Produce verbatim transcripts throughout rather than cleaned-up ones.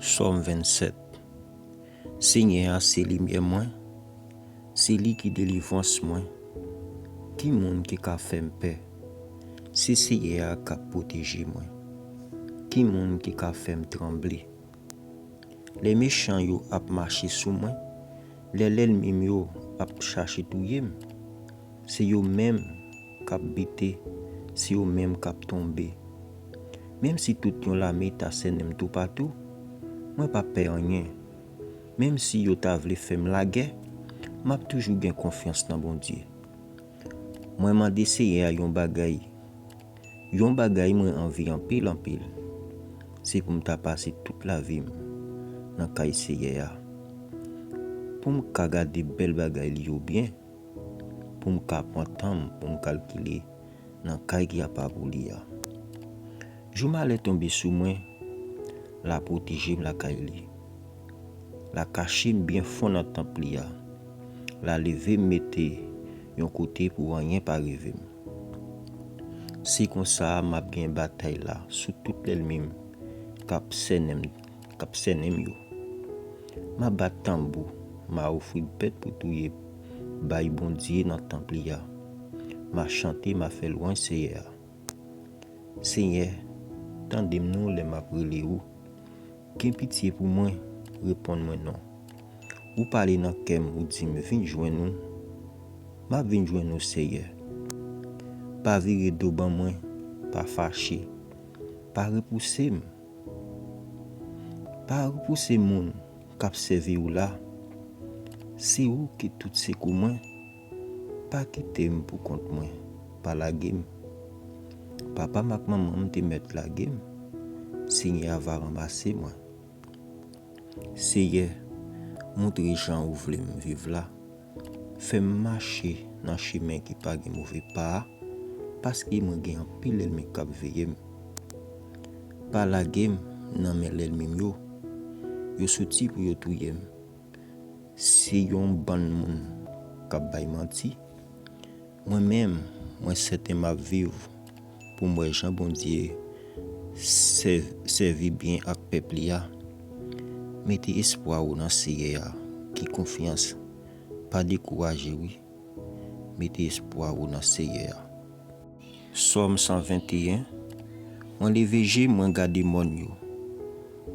Sòm vennsèt. Senyè a se limyè mwen, se li ki delivrans mwen. Ki moun ki ka fè m pè? Se Senyè a k ap pwoteje mwen. Ki moun ki ka fè m tranble? Lè mechan yo ap mache sou mwen, lè lènmi m yo ap chache touye m, se yo menm k ap bite, se yo menm k ap tonbe. Menm si tout yon lame ta sènen m toupatou, mwen p ap pè anyen. Menm si yo ta vle fè m lagè, m ap toujou gen konfyans nan Bondye. Mwen mande Senyè a yon bagay, yon bagay mwen anvi anpil, anpil, se pou m ta pase tout lavi m nan kay Senyè a, pou m ka gade bèl bagay li yo byen, pou m ka pran tan m pou m kalkile nan kay ki apa pou li a. Jou malè tonbe sou mwen, l a pwoteje m lakay li. L a kache m byen fon nan tanp li a. L a leve m mete yon kote pou anyen pa rive m. Se konsa m ap gen batay la sou tout lènmi m k ap sènen m, k ap sènen m yo. M a bat tanbou, m a ofri bèt pou touye bay Bondye nan tanp li a. M a chante, m a fè lwanj Senyè a. Senyè, tande m non lè m ap rele ou. Gen pitye pou mwen, reponn mwen non. Ou pale nan kè m, ou di m, vin jwenn ou. M ap vin jwenn ou, Senyè. Pa vire do ban mwen, pa fache, pa repouse m. Pa repouse moun k ap sèvi ou la. Se ou ki tout sekou mwen. Pa kite m pou kont mwen. Pa lage m. Papa m ak manman m te mèt lage m. Senyè a va ranmase mwen. Seyè, montre jan ou vle m viv la. Fè m mache nan chemen ki pa gen move pa a, paske mwen gen anpil lènmi k ap veye m. Pa lage m nan men lènmi m yo. Yo soti pou yo touye m. Se yon bann moun k ap bay manti. Mwen menm, mwen sèten m ap viv pou m wè jan Bondye sè- sèvi byen ak pèp li a. Mete espwa ou nan Seyè a, ki konfyans. Pa dekouraje wi. Mete espwa ou nan Seyè a. Sòm san venteyen. Mwen leve je m, mwen gade mòn yo.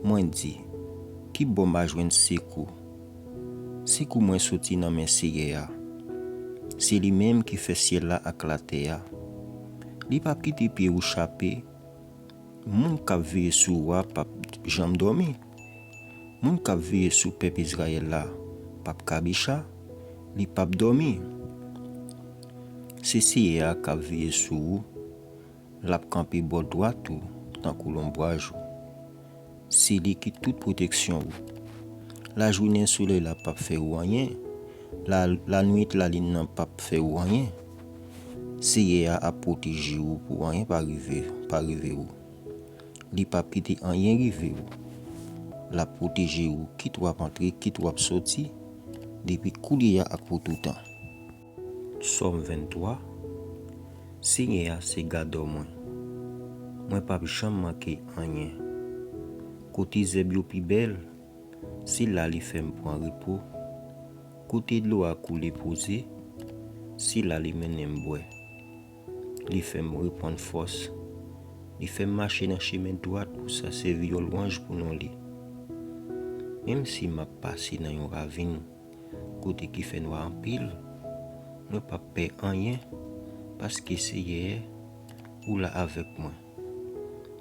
Mwen di, ki bò m a jwenn sekou? Sekou mwen soti nan men Seyè a. Se li menm ki fè syèl la ak latè a. Li p ap kite pye ou chape. Moun k ap veye sou ou a p ap janm dòmi. Moun k ap veye sou pèp Izrayèl la p ap kabicha, li p ap dòmi. Se Seyè a k ap veye sou ou. L ap kanpe bò dwat ou tankou lonbraj ou. Se li ki tout pwoteksyon ou. Lajounen, solèy la p ap fè ou anyen. La, lannuit, lalin nan p ap fè ou anyen. Seyè a ap pwoteje ou pou anyen pa rive, pa rive ou. Li p ap kite anyen rive ou. L ap pwoteje ou, kit w ap antre, kit w ap soti, depi koulye a ak pou toutan. Sòm venntwa. Senyè a se gadò mwen. Mwen p ap janm manke anyen. Kote zèb yo pi bèl, se la li fè m pran repo. Kote dlo a koule poze, se la li mennen m bwè. Li fè m reprann fòs. Li fè m mache nan chemen dwat pou sa sèvi yon lwanj pou non li. Menm si m ap pase nan yon ravin kote ki fè nwa anpil, mwen p ap pè anyen, paske Seyè, ou la avèk mwen.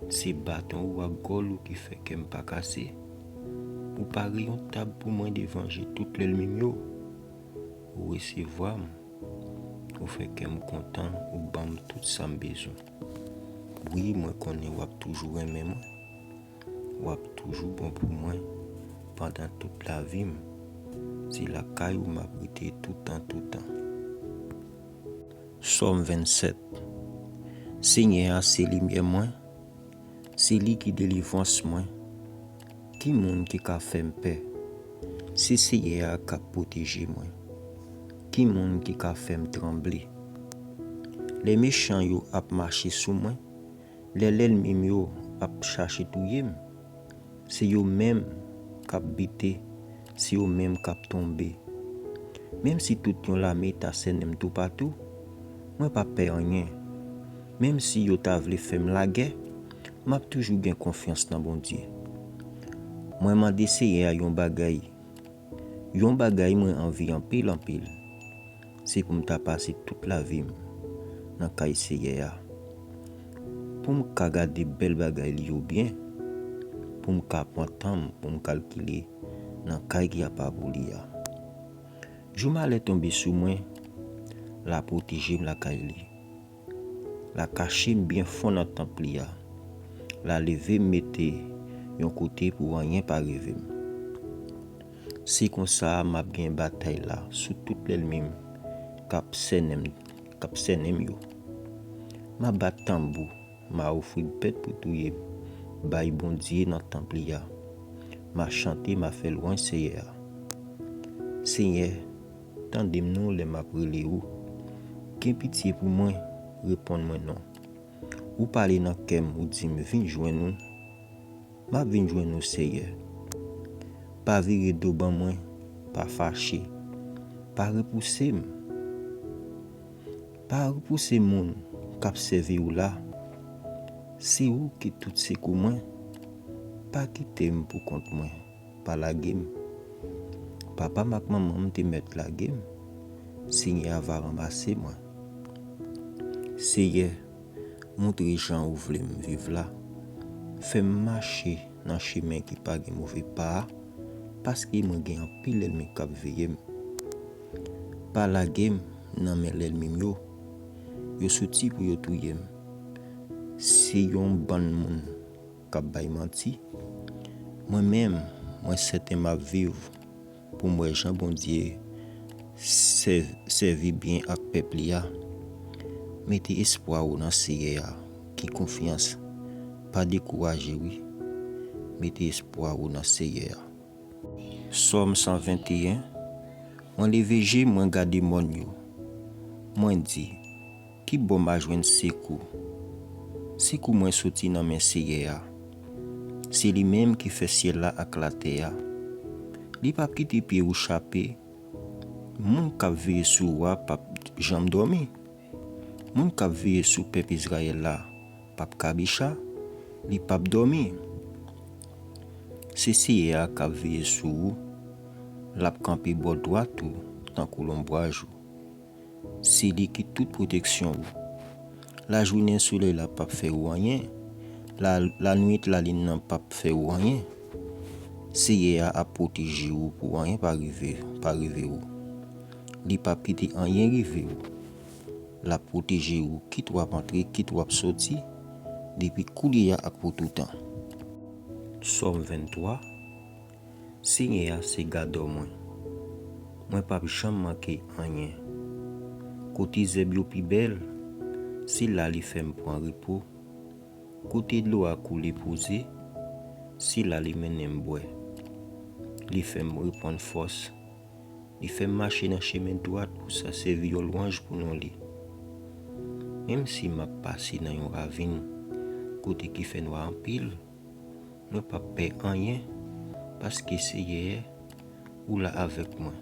Se baton ou ak gòl ou ki fè kè m pa kase. Ou pare yon tab pou mwen devan je tout lènmi m yo. Ou resevwa m. Ou fè kè m kontan, ou ban m tout sa m bezwen. Wi, mwen konnen w ap toujou renmen mwen. W ap toujou bon pou mwen pandan tout lavi m. Se lakay ou m ap rete toutan, toutan. Sòm vennsèt. Senyè a se limyè mwen, se li ki delivrans mwen. Ki moun ki ka fè m pè? Se Seyè a k ap pwoteje mwen. Ki moun ki ka fè m tranble? Lè mechan yo ap mache sou mwen, lè lènmi m yo ap chache touye m, se yo menm k ap bite, se yo menm k ap tonbe. Menm si tout yon lame ta sènen m toupatou, mwen p ap pè anyen. Menm si yo ta vle fè m lagè, m ap toujou gen konfyans nan Bondye. Mwen mande Seyè a yon bagay, yon bagay mwen anvi anpil, anpil. Se pou m ta pase tout lavi m nan kay Seyè a, pou m ka gade bèl bagay li yo byen, pou m ka pran tan m pou m kalkile nan kay ki apa pou li a. Jou malè tonbe sou mwen, l a pwoteje m lakay li. L a kache m byen fon nan tanp li a. L a leve m mete yon kote pou anyen pa rive m. Se konsa m ap gen batay la sou tout lènmi m k ap sènen m, k ap sènen m yo. M a bat tanbou, m a ofri bèt pou touye m bay Bondye nan tanp li a. M a chante, m a fè lwanj Seyè a. Seyè, tande m non lè m ap rele ou. Gen pitye pou mwen, reponn mwen non. Ou pale nan kè m, ou di m, vin jwenn ou. M ap vin jwenn ou, Seyè. Pa vire do ban mwen, pa fache, pa repouse m. Pa repouse moun k ap sèvi w la. Se ou ki tout sekou mwen. Pa kite m pou kont mwen. Pa lage m. Papa m ak manman m te mèt lage m. Seyè a va ranmase mwen. Seyè, montre jan ou vle m viv la. Fè m mache nan chemen ki pa gen move pa a, paske mwen gen anpil lènmi k ap veye m. Pa lage m nan men lènmi m yo. Yo soti pou yo touye m. Se yon bann moun k ap bay manti. Mwen menm, mwen sèten m ap viv pou m wè jan Bondye sè- sèvi byen ak pèp li a. Mete espwa ou nan Seyè a. Gen konfyans. Pa dekouraje wi. Mete espwa ou nan Seyè a. Sòm san venteyen. Mwen leve je m, mwen gade mòn yo. Mwen di, ki bò m a jwenn sekou? Sekou mwen soti nan men Seyè a. Se li menm ki fè syèl la ak latè a. Li p ap kite pye ou chape. Moun k ap veye sou ou a p ap janm dòmi. Moun k ap veye sou pèp Izrayèl la p ap kabicha, li p ap dòmi. Se Seyè a k ap veye sou ou, l ap kanpe bò dwat ou tankou lonbraj ou. Se li ki tout pwoteksyon ou. Lajounen, solèy la p ap fè ou anyen, la, lannuit, lalin nan p ap fè ou anyen. Seyè a ap pwoteje ou pou anyen pa rive, pa rive ou. Li p ap kite anyen rive ou. L ap pwoteje ou kit w ap antre, kit w ap soti, depi koulye a ak pou toutan. Sòm venntwa. Seyè a se gadò mwen. Mwen p ap janm manke anyen. Kote zèb yo pi bèl, se la li fè m pran repo. Kote dlo a koule poze, se la li mennen m bwè. Li fè m reprann fòs. Li fè m mache nan chemen dwat pou sa sèvi yon lwanj pou non li. Menm si m ap pase nan yon ravin kote ki fè nwa anpil, mwen p ap pè anyen, paske Seyè, ou la avèk mwen.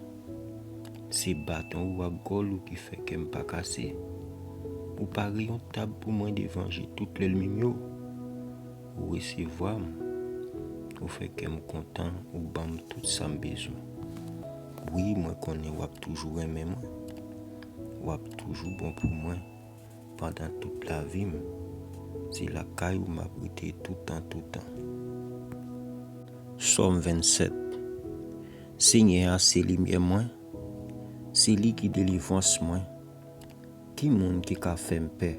Se baton ou ak gòl ou ki fè kè m pa kase. Ou pare yon tab pou mwen devan je tout lènmi m yo. Ou resevwa m. Ou fè kè m kontan, ou ban m tout sa m bezwen. Wi, mwen konnen w ap toujou renmen mwen. W ap toujou bon pou mwen pandan tout lavi m. Se lakay ou m ap rete toutan, toutan. Sòm vennsèt. Senyè a se limyè mwen, se li ki delivrans mwen. Ki moun ki ka fè m pè?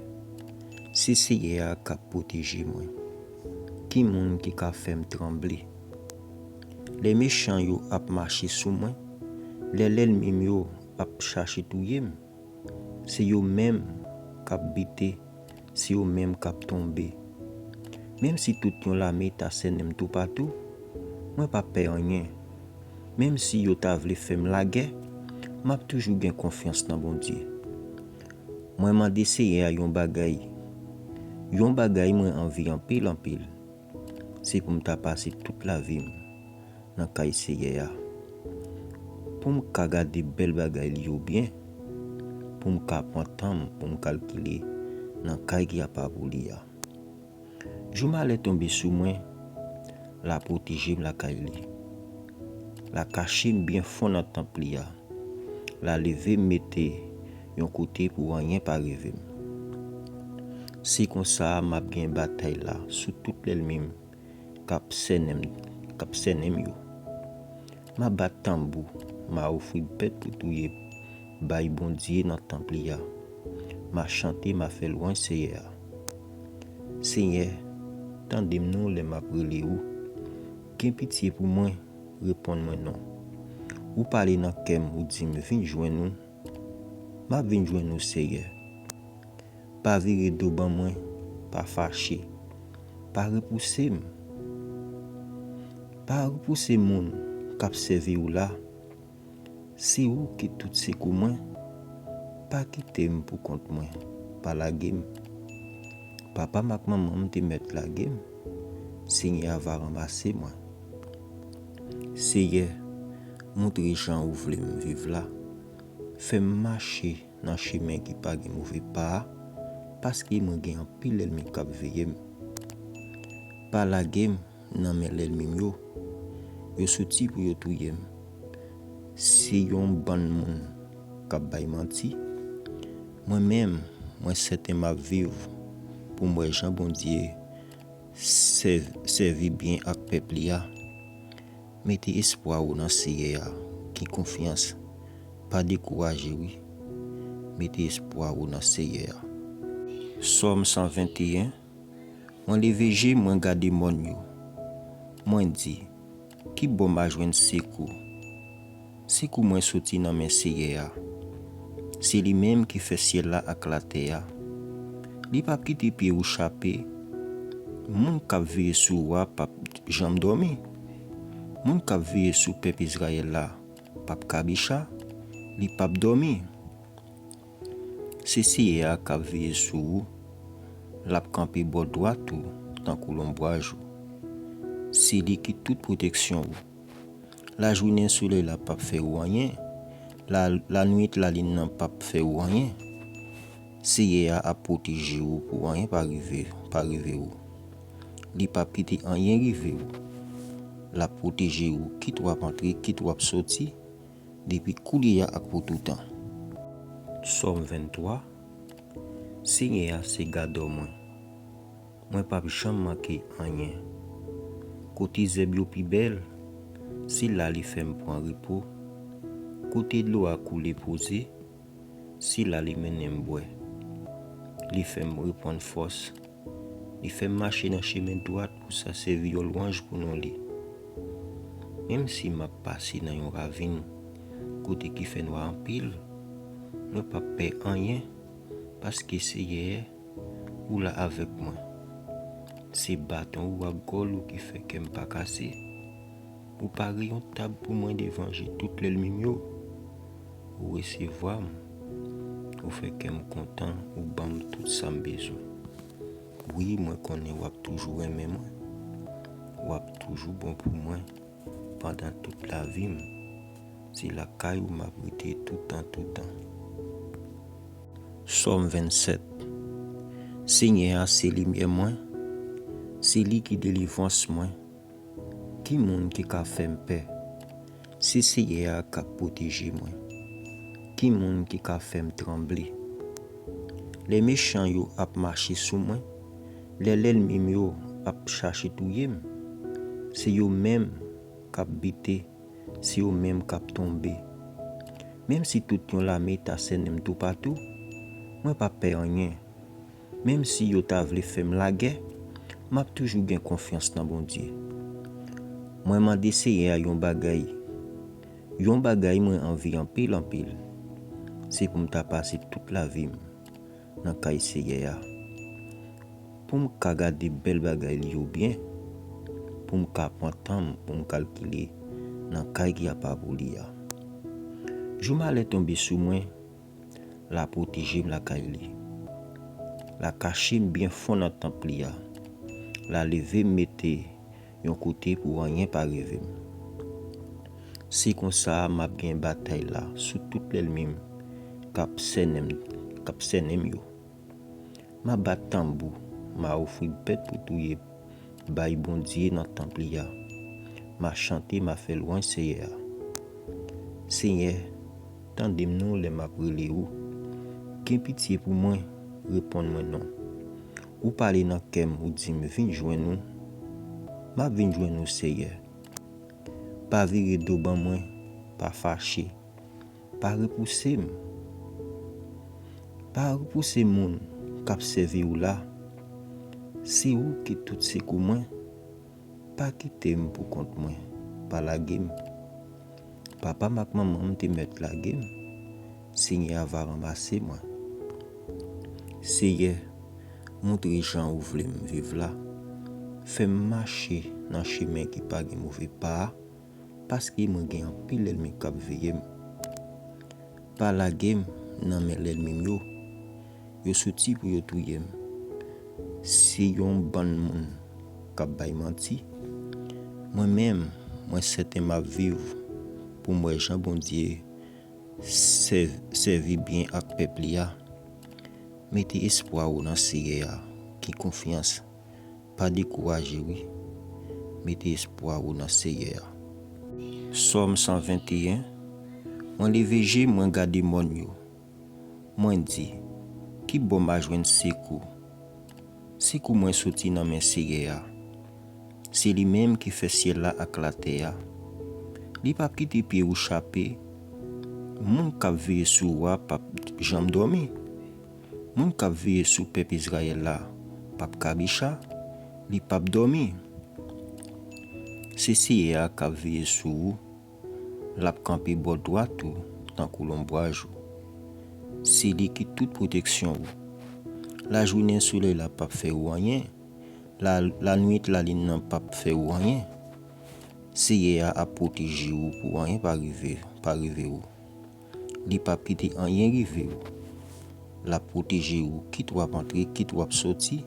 Se Seyè a k ap pwoteje mwen. Ki moun ki ka fè m tranble? Lè mechan yo ap mache sou mwen, lè lènmi m yo ap chache touye m, se yo menm k ap bite, se yo menm k ap tonbe. Menm si tout yon lame ta sènen m toupatou, mwen p ap pè anyen. Menm si yo ta vle fè m lagè, m ap toujou gen konfyans nan Bondye. Mwen mande Seyè a yon bagay, yon bagay mwen anvi anpil, anpil. Se pou m ta pase tout lavi m nan kay Seyè a. Pou m ka gade bèl bagay li yo byen, pou m ka pran tan m pou m kalkile nan kay ki apa pou li a. Jou malè tonbe sou mwen, l a pwoteje m lakay li. L a kache m byen fon nan tanp li a. L a leve m mete yon kote pou anyen pa rive m. Se konsa m ap gen batay la sou tout lènmi m k ap sènen m, k ap sènen m yo. M a bat tanbou, m a ofri bèt pou touye bay Bondye nan tanp li a. M a chante, m a fè lwanj Seyè a. Seyè, tande m non lè m ap rele ou. Gen pitye pou mwen, reponn mwen non. Ou pale nan kè m, ou di m, vin jwenn ou. M ap vin jwenn ou, Seyè. Pa vire do ban mwen, pa fache, pa repouse m. Pa repouse moun k ap sèvi w la. Se ou ki tout sekou mwen. Pa kite m pou kont mwen, pa lage m. Papa m ak manman m te mèt lage m. Seyè a va ranmase mwen. Seyè, montre jan ou vle m viv la. Fè m mache nan chemen ki pa gen move pa a, paske mwen gen anpil lènmi k ap veye m. Pa lage m nan men lènmi m yo. Yo soti pou yo touye m. Se yon bann moun k ap bay manti. Mwen menm, mwen sèten m ap viv pou m wè jan Bondye sè- sèvi byen ak pèp li a. Mete espwa ou nan Seyè a, gen konfyans. Pa dekouraje wi. Mete espwa ou nan Seyè a. Sòm san venteyen. Mwen leve je mwen gade mòn yo. Mwen di, ki bò m a jwenn sekou? Sekou mwen soti nan men Seyè a. Se li menm ki fè syèl la ak latè a. Li p ap kite pye ou chape. Moun k ap veye sou ou a p ap janm dòmi. Moun k ap veye sou pèp Izrayèl la p ap kabicha, li p ap dòmi. Se Seyè a k ap veye sou ou. L ap kanpe bò dwat ou tankou lonbraj ou. Se li ki tout pwoteksyon ou. Lajounen, solèy la p ap fè ou anyen. La, lannuit, lalin nan p ap fè ou anyen. Seyè a ap pwoteje ou pou anyen pa rive, pa rive ou. Li p ap kite anyen rive ou. L ap pwoteje ou, kit w ap antre, kit w ap soti, depi koulye a ak pou toutan. Sòm venntwa. Seyè a se gadò mwen. Mwen p ap janm manke anyen. Kote zèb yo pi bèl, se la li fè m pran repo. Kote dlo a koule poze, se la li mennen m bwè. Li fè m reprann fòs. Li fè m mache nan chemen dwat pou sa sèvi yon lwanj pou non li. Menm si m ap pase nan yon ravin kote ki fè nwa anpil, mwen p ap pè anyen, paske Seyè, ou la avèk mwen. Se baton ou ak gòl ou ki fè kè m pa kase. Ou pare yon tab pou mwen devan je tout lènmi m yo. Ou resevwa m. Ou fè kè m kontan, ou ban m tout sa m bezwen. Wi, mwen konnen w ap toujou renmen mwen. W ap toujou bon pou mwen pandan tout lavi m. Se lakay ou m ap rete toutan, toutan. Sòm vennsèt. Senyè a se limyè mwen, se li ki delivrans mwen. Ki moun ki ka fè m pè? Se Seyè a k ap pwoteje mwen. Ki moun ki ka fè m tranble? Lè mechan yo ap mache sou mwen, lè lènmi m yo ap chache touye m, se yo menm k ap bite, se yo menm k ap tonbe. Menm si tout yon lame ta sènen m toupatou, mwen p ap pè anyen. Menm si yo ta vle fè m lagè, m ap toujou gen konfyans nan Bondye. Mwen mande Seyè a yon bagay, yon bagay mwen anvi anpil, anpil. Se pou m ta pase tout lavi m nan kay Seyè a. Pou m ka gade bèl bagay li yo byen, pou m ka pran tan m pou m kalkile nan kay ki apa pou li a. Jou malè tonbe sou mwen, l a pwoteje m lakay li. L a kache m byen fon nan tanp li a. L a leve m mete yon kote pou anyen pa rive m. Se konsa m ap gen batay la sou tout lènmi m k ap sènen m, k ap sènen m yo. M a bat tanbou, m a ofri bèt pou touye bay Bondye nan tanp li a. M a chante, m a fè lwanj Seyè a. Senyè, tande m non lè m ap rele ou. Gen pitye pou mwen, reponn mwen non. Ou pale nan kè m, ou di m, vin jwenn ou. M ap vin jwenn ou, Seyè. Pa vire do ban mwen, pa fache. Pa repouse m. Pa repouse moun k ap sèvi w la. Se ou ki tout sekou mwen. Pa kite m pou kont mwen. Pa lage m. Papa m ak manman m te mèt lage m. Senyè a va ranmase mwen. Seyè, montre jan ou vle m viv la. Fè m mache nan chemen ki pa gen move pa a, paske mwen gen anpil lènmi k ap veye m. Pa lage m nan men lènmi m yo. Yo soti pou yo touye m. Si yon bann moun k ap bay manti, mwen menm, mwen sèten m ap viv pou m wè jan Bondye sè- sèvi byen ak pèp li a. Mete espwa ou nan Seyè a, gen konfyans. Pa dekouraje wi. Mete espwa ou nan Seyè a. Sòm san venteyen. Mwen leve je m, mwen gade mòn yo. Mwen di, ki bò m a jwenn sekou? Sekou mwen soti nan men Seyè a. Se li menm ki fè syèl la ak latè a. Li p ap kite pye ou chape. Moun k ap veye sou ou a p ap janm dòmi. Moun k ap veye sou pèp Izrayèl la p ap kabicha, li p ap dòmi. Se Seyè a k ap veye sou ou, l ap kanpe bò dwat ou tankou lonbraj ou. Se li ki tout pwoteksyon ou. Lajounen, solèy la p ap fè ou anyen, la, lannuit, lalin nan p ap fè ou anyen. Seyè a ap pwoteje ou pou anyen pa rive, pa rive ou. Li p ap kite anyen rive ou. L ap pwoteje ou, kit w ap antre, kit w ap soti,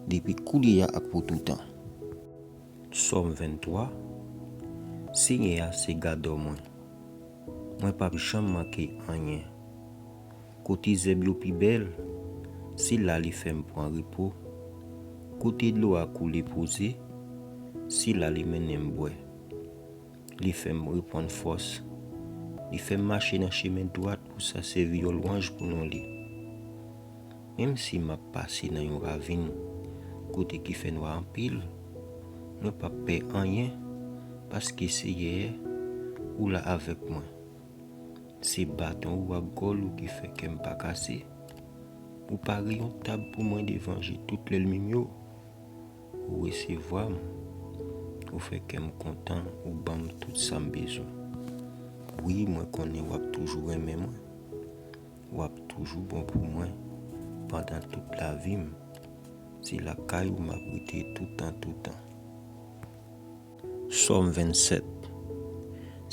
depi koulye a ak pou toutan. Sòm venntwa. Senyè a se gadò mwen. Mwen p ap janm manke anyen. Kote zèb yo pi bèl, se la li fè m pran repo. Kote dlo a koule poze, se la li mennen m bwè. Li fè m reprann fòs. Li fè m mache nan chemen dwat pou sa sèvi yon lwanj pou non li. Menm si m ap pase nan yon ravin kote ki fè nwa anpil, mwen p ap pè anyen, paske Seyè, ou la avèk mwen. Se baton ou ak gòl ou ki fè kè m pa kase. Ou pare yon tab pou mwen devan je tout lènmi m yo. Ou resevwa m. Ou fè kè m kontan, ou ban m tout sa m bezwen. Wi, mwen konnen w ap toujou renmen mwen. W ap toujou bon pou mwen pandan tout lavi m. Se lakay ou m ap rete toutan, toutan. Sòm vennsèt.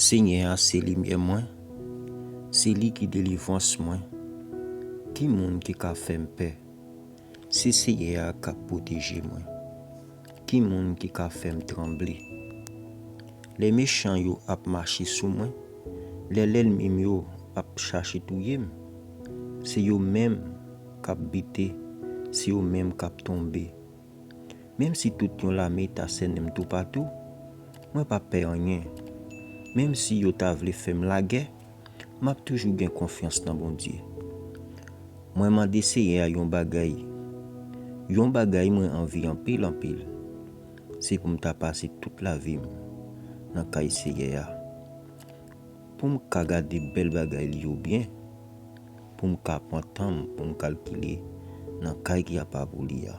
Senyè a se limyè mwen, se li ki delivrans mwen. Ki moun ki ka fè m pè? Se Seyè a k ap pwoteje mwen. Ki moun ki ka fè m tranble? Lè mechan yo ap mache sou mwen, lè lènmi m yo ap chache touye m, se yo menm k ap bite, se yo menm k ap tonbe. Menm si tout yon lame ta sènen m toupatou, mwen p ap pè anyen. Menm si yo ta vle fè m lagè, m ap toujou gen konfyans nan Bondye. Mwen mande Seyè a yon bagay, yon bagay mwen anvi anpil, anpil. Se pou m ta pase tout lavi m nan kay Seyè a. Pou m ka gade bèl bagay li yo byen, pou m ka pran tan m pou m kalkile nan kay ki apa pou li a.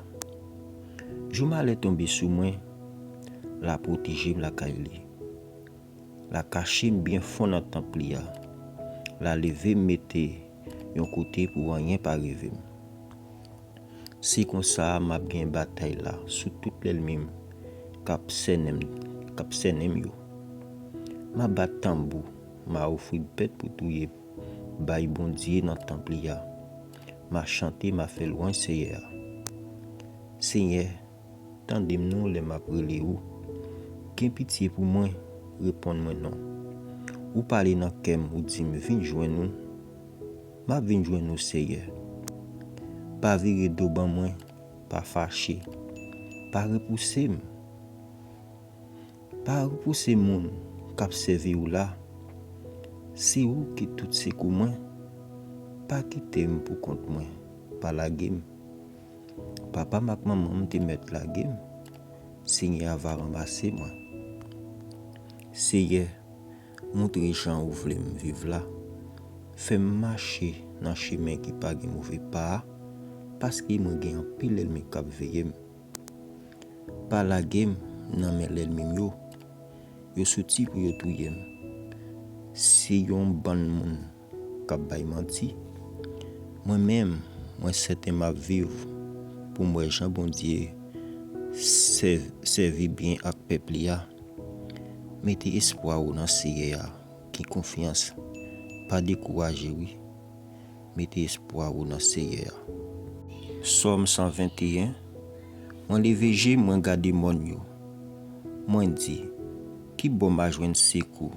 Jou malè tonbe sou mwen, l a pwoteje m lakay li. L a kache m byen fon nan tanp li a. L a leve m mete yon kote pou anyen pa rive m. Se konsa m ap gen batay la sou tout lènmi m k ap sènen m, k ap sènen m yo. M a bat tanbou, m a ofri bèt pou touye bay Bondye nan tanp li a. M a chante, m a fè lwanj Seyè a. Senyè, tande m non lè m ap rele ou. Gen pitye pou mwen, reponn mwen non. Ou pale nan kè m, ou di m, "Vin jwenn ou." M ap vin jwenn ou, Seyè. Pa vire do ban mwen, pa fache, pa repouse m. Pa repouse moun k ap sèvi w la. Se ou ki tout sekou mwen. Pa kite m pou kont mwen. Pa lage m. Papa m ak manman m te mèt lage m. Senyè a va ranmase mwen. Seyè, montre jan ou vle m viv la. Fè m mache nan chemen ki pa gen move pa a, paske mwen gen anpil lènmi k ap veye m. Pa lage m nan men lènmi m yo. Yo soti pou yo touye m. Se yon bann moun k ap bay manti. Mwen menm, mwen sèten m ap viv pou m wè jan Bondye sè- sèvi byen ak pèp li a. Mete espwa ou nan Seyè a, gen konfyans. Pa dekouraje, wi. Mete espwa ou nan Seyè a. Sòm san venteyen. Mwen leve je m, mwen gade mòn yo. Mwen di, "Ki bò m a jwenn sekou?"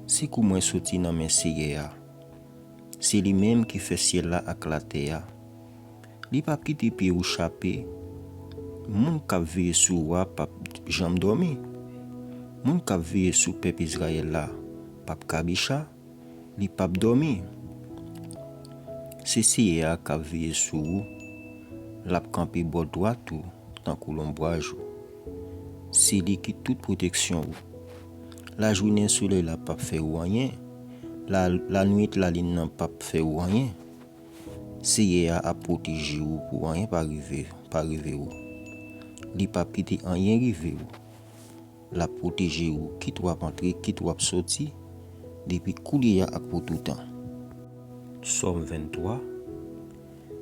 Sekou mwen soti nan men Seyè a. Se li menm ki fè syèl la ak latè a. Li p ap kite pye ou chape. Moun k ap veye sou ou a p ap janm dòmi. Moun k ap veye sou pèp Izrayèl la p ap kabicha. Li p ap dòmi. Se Seyè a k ap veye sou ou. L ap kanpe bò dwat ou tankou lonbraj ou. Se li ki tout pwoteksyon ou. Lajounen, solèy la p ap fè ou anyen. La, lannuit, lalin nan p ap fè ou anyen. Seyè a ap pwoteje ou pou anyen pa rive, pa rive ou. Li p ap kite anyen rive ou. L ap pwoteje ou, kit w ap antre, kit w ap soti, depi koulye a ak pou toutan. Sòm venntwa.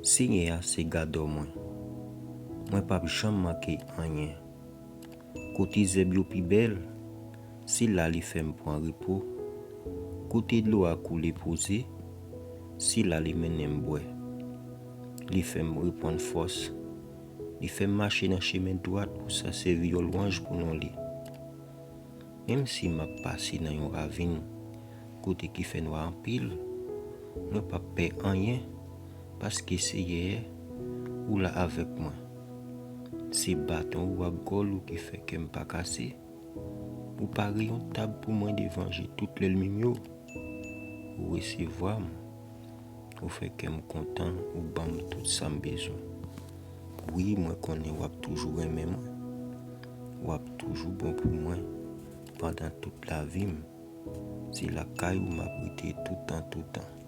Senyè a se gadò mwen. Mwen p ap janm manke anyen. Kote zèb yo pi bèl, se la li fè m pran repo. Kote dlo a koule poze, se la li mennen m bwè. Li fè m reprann fòs. Li fè m mache nan chemen dwat pou sa sèvi yon lwanj pou non li. Menm si m ap pase nan yon ravin kote ki fè nwa anpil, mwen p ap pè anyen, paske Seyè, ou la avèk mwen. Se baton ou ak gòl ou ki fè kè m pa kase. Ou pare yon tab pou mwen devan je tout lènmi m yo. Ou resevwa m. Ou fè kè m kontan, ou ban m tout sa m bezwen. Wi, mwen konnen w ap toujou renmen mwen. W ap toujou bon pou mwen pandan tout lavi m. Se lakay ou m ap rete toutan, toutan.